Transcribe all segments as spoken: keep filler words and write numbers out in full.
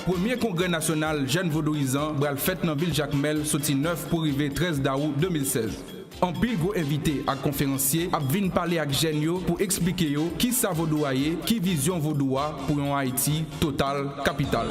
Premye kongrè nasyonal jèn vodouyizan pral fèt nan vil Jakmèl soti nèf pou rive trèz dawou de mil sèz. Anpil gwo envite ak konferansye ap vin pale ak jèn yo pou eksplike yo kisa vodou a ye, ki vizyon vodou a pou yon Ayiti total kapital.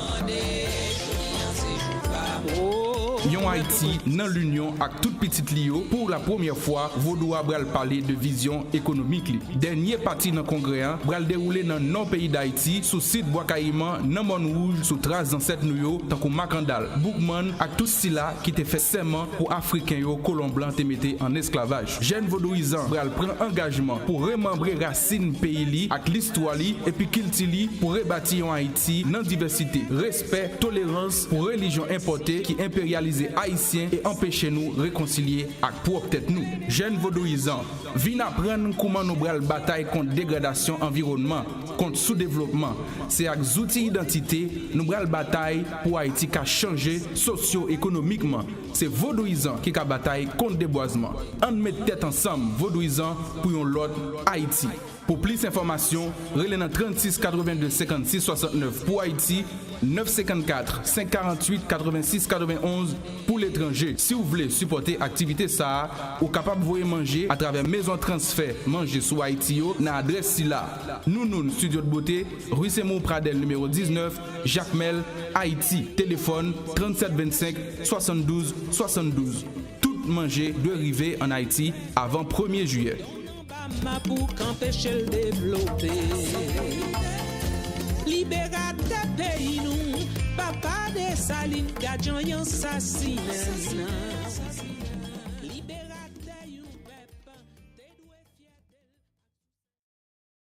Yon Ayiti nan linyon ak tout pitit li yo. Pou la premyè fwa, vodou a pral pale de vizyon ekonomik li. Dènye pati nan kongrè an pral dewoule nan nò peyi Dayiti, sou sit Bwa Kayiman, nan Mòn Wouj, sou tras zansèt nou yo, tankou Makandal, Boukmann ak tout sila ki te fè sèman pou Afriken yo kolon blan te mete an esklavaj. Jèn vodouyizan pral pran angajman pou remanbre rasin peyi li ak listwa li epi kilti li pou rebati yon Ayiti nan divèsite, respè, tolerans pou relijyon enpòte ki enperyalize Ayisyen e anpeche nou rekonsilye ak pwòp tèt nou. Jèn vodouyizan, vin aprann kouman nou pral batay kont degradasyon anviwònman, kont soudevlopman. Se ak zouti idantite nou pral batay pou Ayiti ka chanje sosyo-ekonomikman. Se vodouyizan ki ka batay kont debwazman. Ann met tèt ansanm, vodouyizan, pou yon lòt Ayiti. Pou plis enfòmasyon, rele nan trannsis katrevenndez senkannsis swasannnèf pou Ayiti, nèf senkannkat senk karanntuit katrevensis katrevenonz pou letranje. Si w vle sipòte aktivite sa a, ou kapab voye manje atravè mezon transfè manje sou Ayiti yo nan adrès sila: Nounoun Studio de Beauté, Rue Seymour Pradel nimewo diznèf, Jakmèl, Ayiti. Telefòn: trannsèt vennsenk swasanndouz swasanndouz. Tout manje dwe rive ann Ayiti avan premye jiyè. Mapouk anpeche l devlope. Liberatè peyi nou, papa Desalin, gadyon yon sasinen.